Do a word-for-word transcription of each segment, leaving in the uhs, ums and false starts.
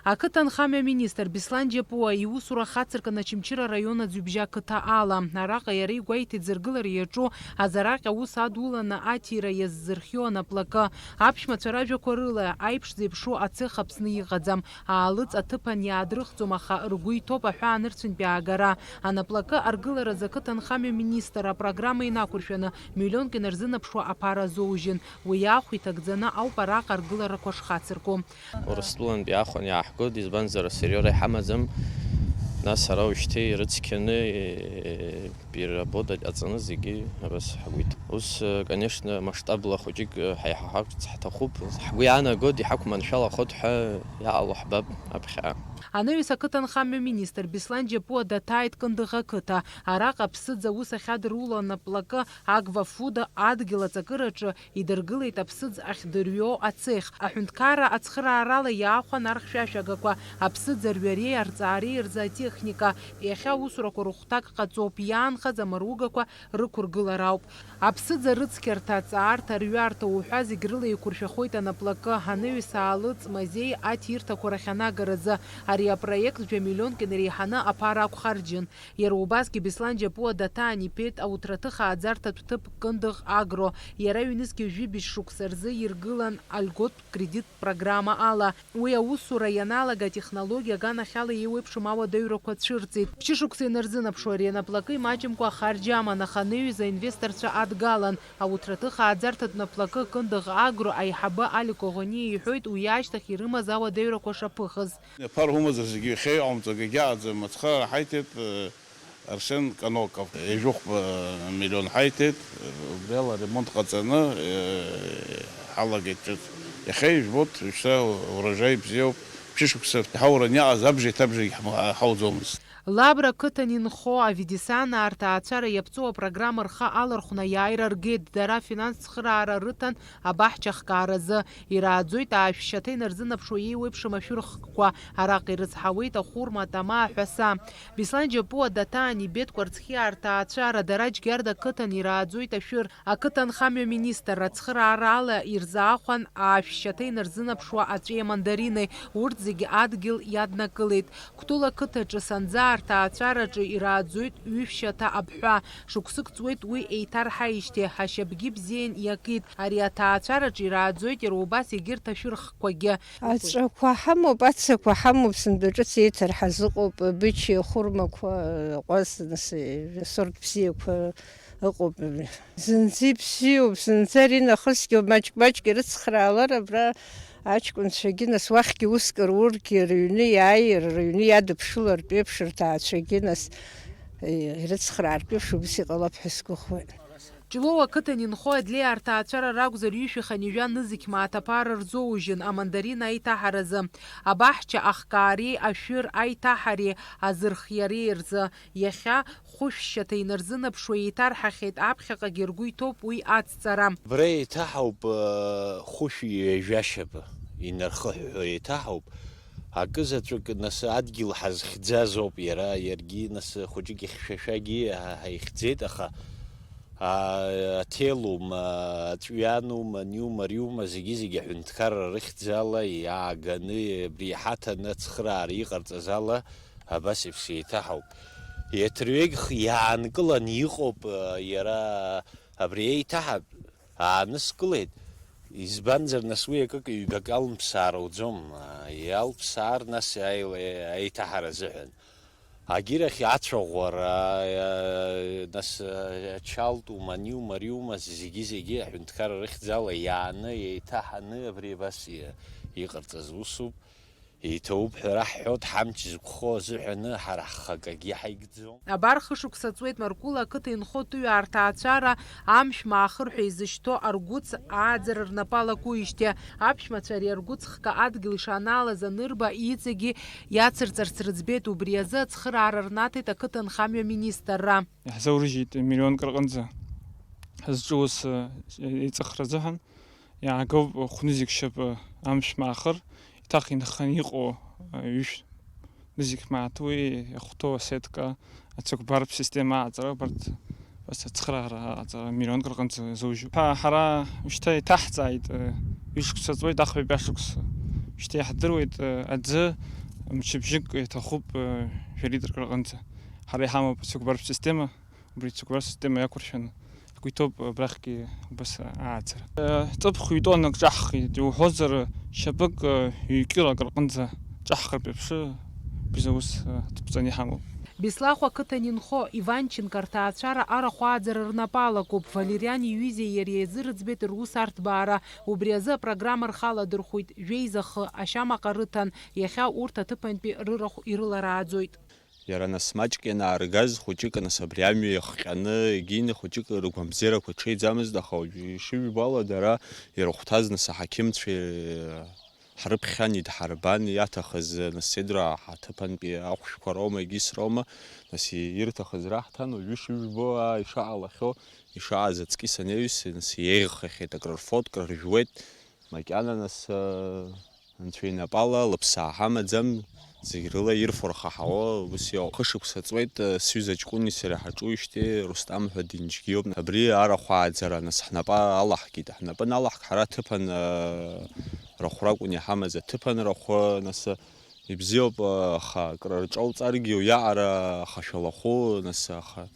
Ақыҭанхамҩа министр Беслан Џьапуа иусура хацыркын Очамчыра араион Аӡҩыбжьа ақыҭа ала. Араҟа иара игәеиҭеит зыргылара иаҿу азараҟа аус адуланы аҭира иаззырхио анаплакы. Аԥшәмацәа ражәақәа рыла, аиԥш зеиԥшу ацех Аԥсны иҟаӡам. Аалыҵ аҭыԥан иаадрыхӡом, аха ргәы иҭоуп аҳәаанырцәынтәи аагара. Анаплакы аргыларазы ақыҭанхамҩа министр апрограмма инақәыршәаны миллионк инарзынаԥшуа аԥара азоужьын. Уи ахә иҭагӡаны ауп араҟа аргыларақәа шхацырку. Урыстәылантәи ахәан иааҳгоит, избанзар, асериора иҳамаӡам. Нас ара ушьҭа ирыцқьаны, э, переработать ҟаҵаны зегьы абас ҳгәит. Ус, э, конечно, масштабла хәыҷык, э, ҳаиҳа-, ҳарц ҳҭахуп. Ҳгәы иаанагоит, иҳақәманшәалахоит ҳәа иаҟало ҳбап аԥхьа. Анаҩс ақыҭанхамҩа министр Беслан Џьапуа даҭааит Кындыӷ ақыҭа. Араҟа аԥсыӡ аус ахьадыруло анаплакы Агва Фуда адгьыл аҵакыраҿы идыргылеит аԥсыӡ ахьдырҩо ацех. Аҳәынҭқарра ацхыраарала иаахәан архьшәашәагақәа, аԥсыӡ арҩареи арҵаареи рзы атехника. Иахьа аусурақәа рыхәҭак ҟаҵоуп, иаанхаз амаругақәа рықәыргылара ауп. Аԥсыӡ арыцқьарҭа, аҵаарҭа, арҩарҭа уҳәа зегь рыла еиқәыршәахоит анаплакы, анаҩс аалыҵ, мазеи аҭирҭақәа рахь анагаразы. Ари апроект жәа миллионк инареиҳаны аԥара ақәхарџьын. Иара убасгьы Беслан Џьапуа даҭаан иԥеит ауҭраҭых ааӡарҭатә ҭыԥ Кындыӷ Агро. Иара ҩнызқьи жәибжь шықәса рзы иргылан альготә кредит программа ала. Уи аусура ианалага, атехнологиа аганахьала еиуеиԥшым ауадаҩрақәа цәырҵит. Ԥшьышықәса инарзынаԥшуа ари анаплакы имаҷымкәа ахарџь аман, аха анаҩс аинвесторцәа адгалан. Ауҭраҭых ааӡарҭатә наплакы Кындыӷ Агро аиҳабы Алик Оӷониа иҳәоит, уи ашьҭахь ирымаз ауадаҩрақәа шаԥыхыз. Аԥара умазар зегьы иахьа иҟаумҵо акгьы аӡам, ацхыраара ҳаиҭеит, э, Арсен Каноков, ҩажәихәба миллион ҳаиҭеит, убриала аремонт ҟаҵаны, э, ҳалагеит ҿыц. Иахьа ижәбоит, шьҭа урожаи бзиоуп, ԥшьышықәса иҳауран иаҟаз абжеи-ҭабжеи ҳм-, ҳауӡомызт. Лабра қыҭан инхо Авидисанаа рҭаацәара иаԥҵоу апрограмма рхы алархәны аиааира ргеит, дара афинанс цхыраара рыҭан абаҳча ахкааразы. Ирааӡоит аашәшьаҭа инарзынаԥшуа еиуеиԥшым ашәырхкқәа, араҟа ирыцҳауеит ахәырма, атама, аҳәаса. Беслан Џьапуа даҭаан ибеит Кәарцхиаа рҭаацәара, дара Џьгьарда ақыҭан ирааӡоит ашәыр. Ақыҭанхамҩа министр ацхыраарала ирзаахәан аашәшьаҭа инарзынаԥшуа аҵәеи амандаринеи, урҭ зегьы адгьыл иаднакылеит. Кәтол ақыҭаҿы Санӡаа рҭаацәараҿы ирааӡоит ҩышәшьаҭа абҳәа. Шықәсык ҵуеит уи еиҭарҳаижьҭеи, ҳашьапгьы бзиан иакит. Ари аҭаацәараҿы ирааӡоит иара убас егьырҭ ашәырхқәагьы. Аҵәақәа ҳамоуп, аццакқәа ҳамоуп, сынтәа ҿыц еиҭарҳаз ыҟоуп, бычча, хәырмақәа, ҟәаз, нас, сорт бзиақәа ыҟоуп. Зынӡа ибзиоуп, зынӡа ари нахысгьы маҷк-маҷк ирыцхраалар, абра аҷкәынцәагьы, нас, уахьгьы уск рургьы, рыҩны иааир, рыҩны иадыԥшылартә еиԥш, рҭаацәагьы, нас, ирыцхраартә еиԥш, убас иҟалап ҳәа сгәыхәуеит. Ҷлоу ақыҭан инхо адлеиаа рҭаацәара ракәзар, ҩышәи хынҩажәа нызқь мааҭ аԥара рзоужьын амандарин аиҭаҳаразы, абаҳча ахкаареи ашәыр аиҭаҳареи азырхиареи рзы. Иахьа хәышәшьаҭа инарзынаԥшуа еиҭарҳахьеит, аԥхьаҟагьы ргәы иҭоуп уи ацҵара. Абра еиҭаҳауп, э, хәышәи ҩажәа шьапы, инархыҳәҳәо еиҭаҳауп. Акы заҵәык, нас, адгьыл ҳазхьӡаз ауп иара, иаргьы, нас, хәыҷык ихьшәашәагьы ҳа-, ҳаихьӡеит, аха, а, аҭелума, аҵәҩанума, аниума, ариума, зегьы-зегьы аҳәынҭқарра рыхьӡала иааганы, абри иҳаҭаны ацхыраара иҟарҵаз ала, абас еиԥш еиҭаҳауп. Еиҭырҩегьых иаанкыланы иҟоуп, а, иара абри еиҭаҳатә. Ааныскылеит. Избанзар, нас, уи акык-ҩбак алымԥсаар ауӡом. Иалԥсаар, нас, аи-, аиҭаҳара азыҳәан. Агьырахь ацәаӷәара, нас, ачалтәума, аниума, ариума, зегьы-зегьы аҳәынҭқарра рыхьӡала иааны, еиҭаҳаны абри абас и-, иҟарҵаз усуп. Иҭоуп ҳәа раҳҳәоит, ҳамч зықәхо азыҳәаны ҳара ҳхы акагьы ҳаигӡом. Абар хышықәса ҵуеит Маркула ақыҭа инхо Тыҩаа рҭаацәара амшә маахыр ҳәа изышьҭоу аргәыц ааӡара рнапы алакуижьҭеи. Аԥшәмацәа ари аргәыц хкы адгьыл ишанаалаз анырба, иҵегьы иацырҵарц рыӡбеит, убри азы ацхыраара рнаҭеит ақыҭанхамҩа министрра. Иаҳзаурыжьит миллионк рҟынӡа ҳазҿу ус, э, иҵыхра азыҳәан. Иаагоуп хәнызқь шьапы амшә маахыр, иҭах инханы иҟоу, э, ҩышә нызқь мааҭ уи иахәҭоу асетка, ацәыкәбартә система аҟаҵара, убарҭ, убас ацхыраара аҟаҵара миллионк рҟынӡа изоужьуп. Ҳа-, ҳара шьҭа иҭаҳҵааит, э, ҩышықәса ҵуеит, ахҩатәи ашықәса. Шьҭа иаҳдыруеит, э, аӡы Мчыбжьык иҭахуп, э, жәа-литрак рҟынӡа. Ҳара иҳамоуп ацыгәбаршә система, убри ацыгәбаршә система иақәыршәаны ҳгәы иҭоуп абрахьгьы убас ааӡара. Э, ҵыԥх ҩ-тоннак ҿаҳхит, иуҳәозар, шьапык, э, ҩ-килак рҟынӡа ҿаҳхыртә еиԥш, э, бза ус, э, ҭыбҵаны иҳамоуп. Беслахә ақыҭан инхо Иванченко рҭаацәара арахә ааӡара рнапы алакуп. Валериан иҩызеи иареи иазырӡбеит рус арҭбаара. Убри азы апрограмма рхаладырхәит, жәеиза хы ашьамаҟа рыҭан, иахьа урҭ аҭыԥантәи рырахә ирыларааӡоит. Иара нас маҷк ианааргаз, хәыҷык нас абри амҩа иахҟьаны, егьины хәыҷык ргәамзеирақәа ҽеиӡамызт, аха уажәы ишыжәбо ала, дара ирыхәҭаз нас аҳақьымцәа ҳрыԥхьан, идҳарбан, иаҭахыз нас седра ҳаҭыԥантәи ахәшәқәа роума, егьыс роума, нас ирҭахыз раҳҭан, уажәы ишыжәбо, аа, ишаалахьоу, ишааз аҵкьыс анеҩс, нас еиӷьхахьеит, акрырфоит, крыржәуеит, макьана нас, Анцәа инапала лыԥсаа ҳамаӡам, зегь рыла ирфо рхаҳауа, ус иоуп. Хышықәса ҵуеит, сҩыза ҷкәыни сареи ҳаҿуижьҭеи, Рустам ҳәа динџьгьы иоуп. Абри арахә ааӡара нас ҳнапы алаҳкит. Ҳнапы аналаҳк ҳара аҭыԥан, а, рахә ракәын иҳамаз, аҭыԥан рахәы, нас, ибзиоуп, аха акры рҿоуҵаргьы уиаҟара ахашәалахәы, нас, аха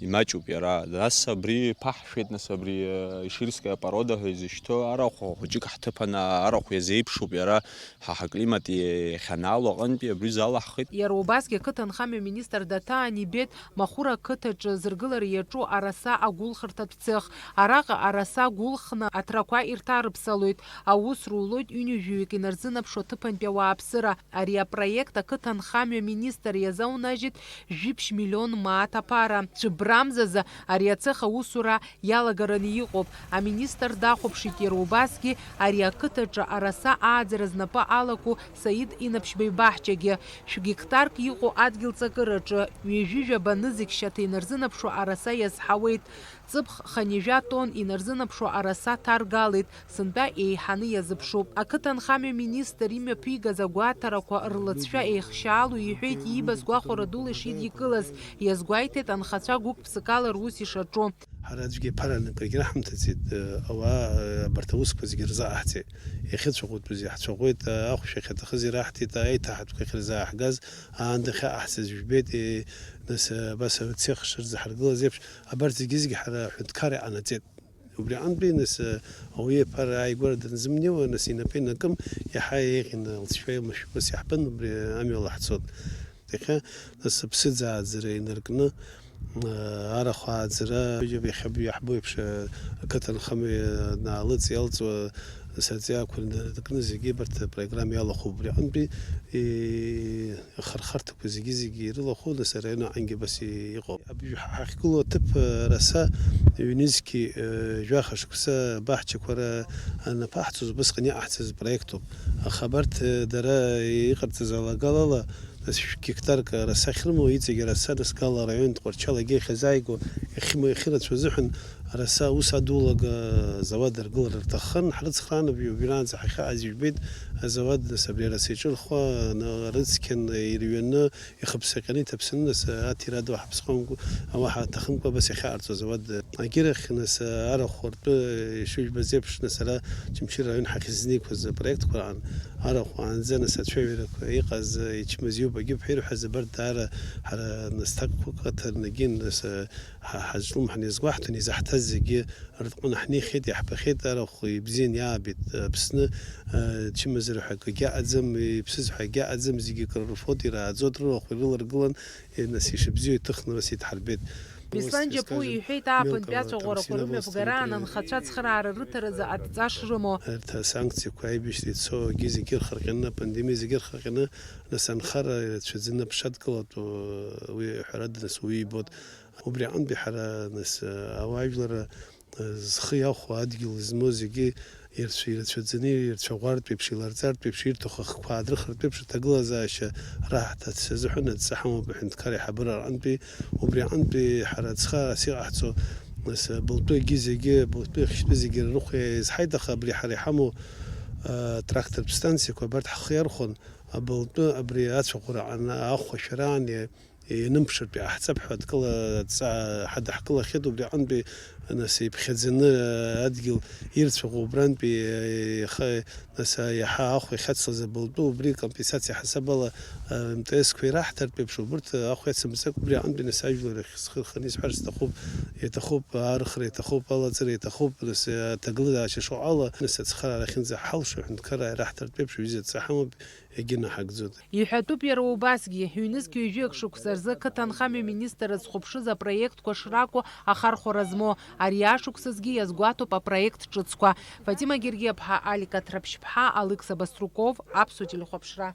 Имаҷуп иара. Нас абри ԥаҳшәеит, нас абри, э, иширская порода ҳәа изышьҭоу арахә хәыҷык ҳҭыԥан, арахә иазеиԥшуп иара, ҳа ҳаклимат иахьанаало аҟынтәи абри залаҳхит. Иара убасгьы ақыҭанхамҩа министр Даҭаан ибеит Махәыра ақыҭаҿы зыргылара иаҿу араса агәылхырҭатә цех. Араҟа араса гәылхны аҭрақәа ирҭарыԥсалоит. Аус рулоит ҩынҩажәаҩык инарзынаԥшуа ҭыԥантәи ауааԥсыра. Ари апроект ақыҭанхамҩа министр иазаунажьит жәиԥшь миллион мааҭ аԥара. Цәыббрамзазы ари ацех аусура иалагараны иҟоуп. Аминистр дахәаԥшит иара убасгьы ари ақыҭаҿы араса ааӡара знапы алаку Саид Инаԥшьба ибаҳчагьы. Шәгеқтарк иҟоу адгьыл ҵакыраҿы ҩажәи жәаба нызқь шьаҭа инарзынаԥшуа араса иазҳауеит. Ҵыԥх хынҩажәа тонн инарзынаԥшуа араса ҭаргалеит, сынтәа еиҳаны иазыԥшуп. Ақыҭанхамҩа министр имҩаԥигаз агәаҭарақәа рлыҵшәа еихшьаалоу иҳәеит иибаз гәахәара дула ишидикылаз, иазгәеиҭеит анхацәа гәык-ԥсыкала рус ишаҿу. Ҳара аӡәгьы аԥара анапы егьраҳамҭаӡеит, ауаа абарҭ аусқәа зегьы рзаҟаҳҵеит. Иахьыцәаӷәатәыз иаҳцәаӷәеит, ахәшә ахьаҭахыз ираҳҭеит, аиҭаҳатәқәа ахьырзааҳгаз, аанда ахьаҟаҳҵаз жәбеит, нас абас ацех шырзаҳаргылаз еиԥш, абарҭ зегьы-зегьы ҳара аҳәынҭқарра иҟанаҵеит. Убри аҟынтәи, нас, ауаҩы аԥара ааигәара данзымнеиуа, нас, инапы инакым, иаҳа еиӷьны, лҵшәа, илмышәкәас иаҳбан, убри амҩала ҳцот. Иахьа, нас, аԥсыӡ ааӡара инаркны, арахә ааӡара, иахьа иаҳбо еиԥш, ақыҭанхамҩа наалыҵ иалҵуа, нас, аҵиаақәа инаркны, зегьы абарҭ апрограмма иалахәуп. Убри аҟынтәи, и-, ахырхарҭақәа зегьы-зегьы ирылахәу, нас, араион аҟынгьы абас и-, иҟоуп. Абжьы ҳа-, ҳахьгылоу аҭыԥ, э, раса ҩнызқьи, э, жәаха шықәса абаҳчақәа ра-, анаԥаҳҵоз, убысҟан иҟаҳҵаз проектуп. Аха абарҭ, э, дара иҟарҵаз алагалала, нас, шәгьы гектарк араса ахьрымоу, иҵегь араса, нас, Гала араион Тҟәарчалагьы иахьазааигәоу, иахьымоу, иахьырацәоу азыҳәан, Араса аус адулага, азауад аргылара рҭахын, ҳрыцхраан, абри убираанӡа ҳахьааз ижәбеит, азауад, нас, абри араса иҿырхуа, ана-, рыцқьан, ирҩаны, ихыԥсаҟьаны иҭаԥсаны, нас, аҭира ду ҳаԥсҟомкәа, ауаа ҳаҭахымкәа, абас иахьаҟарҵо азауад. Агьырахь, нас, арахә ртәы ишыжәбаз еиԥш, нас, ара Чымчыр араион ҳахьызнеиқәаз апроектқәа раан, арахә аанӡа, нас, ацәажәарақәа иҟаз, ичмазаҩуп, агьыԥҳәа ирҳәаз абарҭ даара ҳара, нас, ҭакқәак аҭарнагьы, нас, Ҳа ҳазҿлымҳаны иазгәаҳҭан, изаҳҭаз зегьы рҟны ҳнеихьеит, иаҳбахьеит, арахә ибзиан иаабеит, Аԥсны, э, чымазара ҳәа акгьы аҟаӡам, иԥсыз ҳәа акгьы аҟаӡам, зегьы акрырфоит, ирааӡоит, рырахә ирыларгылан, э, нас ишыбзиоу иҭыхны рас идҳарбеит. Беслан Ус, Џьаԥуа скажем, иҳәеит, ааԥынтәи мелкого ацәаӷәарақәа рымҩаԥгара аан, трансформирования анхацәа ацхыраара рыҭаразы адҵа шрымоу. Арҭ асанкциақәа аибашьра ицо, егьи зегьы рхырҟьаны, апандемиа зегьы рхырҟьаны, нас анхара ирацәаӡаны аԥша адкылатәу, уи ҳәарада, нас уи ибоит. Убри аҟынтәи ҳара, нас, ауаажәларра, зхы иахәо, адгьыл змоу зегьы ирцәа-, ирацәаӡаны, ирцәаӷәартә еиԥш, иларҵартә еиԥш, ирҭаху ахқәа аадрыхыртә еиԥш, аҭагылазаашьа раҳҭарц азыҳәан адҵа ҳамоуп аҳәынҭқар аиҳабыра аҟынтәи. Убри аҟынтәи ҳара ацхыраарас иҟаҳҵо, нас, абылтәы егьи зегьы, абылтәы ахьтәы зегьы рырхәа иазҳаит, аха абри ҳара иҳамоу, а, трактортә станциақәа абарҭ ҳхы иархәон, абылтәы абри ацәаӷәара аҟны, ахәашәараан, ианымԥшыртә иҟаҳҵап ҳәа адкыла адҵа ҳадаҳкылахьеит, убри аҟынтәи Нас иԥхьаӡаны адгьыл ирцәаӷәо убрантәи, иаха, нас, иаҳа ахә иахьацлаз абылтәы, убри компенсациа ҳасабала, МТС-қәа ираҳҭартә еиԥш, убырҭ ахә иацымҵакәа убри аҟынтәи нас ажәлар рахь схы рханы исҳәарц сҭахуп, иаҭахуп арыхра, иаҭахуп алаҵара, иаҭахуп нас аҭагылазаашьа шыҟало, нас ацхыраара ахьынӡаҳалшо аҳәынҭқарра ираҳҭартә еиԥш аҩыза адҵа ҳамоуп, егьынаҳагӡоит. Иҳәатәуп иара убасгьы, ҩнызқь ҩажәиак шықәса рзы ақыҭанхамҩа министр зхәаԥшыз апроектқәа шракәу ахархәара змоу, ари ашықәсазгьы иазгәаҭоуп апроект ҿыцқәа. Фатима Гергиаԥҳа, Алик Аҭраԥшьԥҳа, Алықьса Баструков, Аԥсуа телехәаԥшра.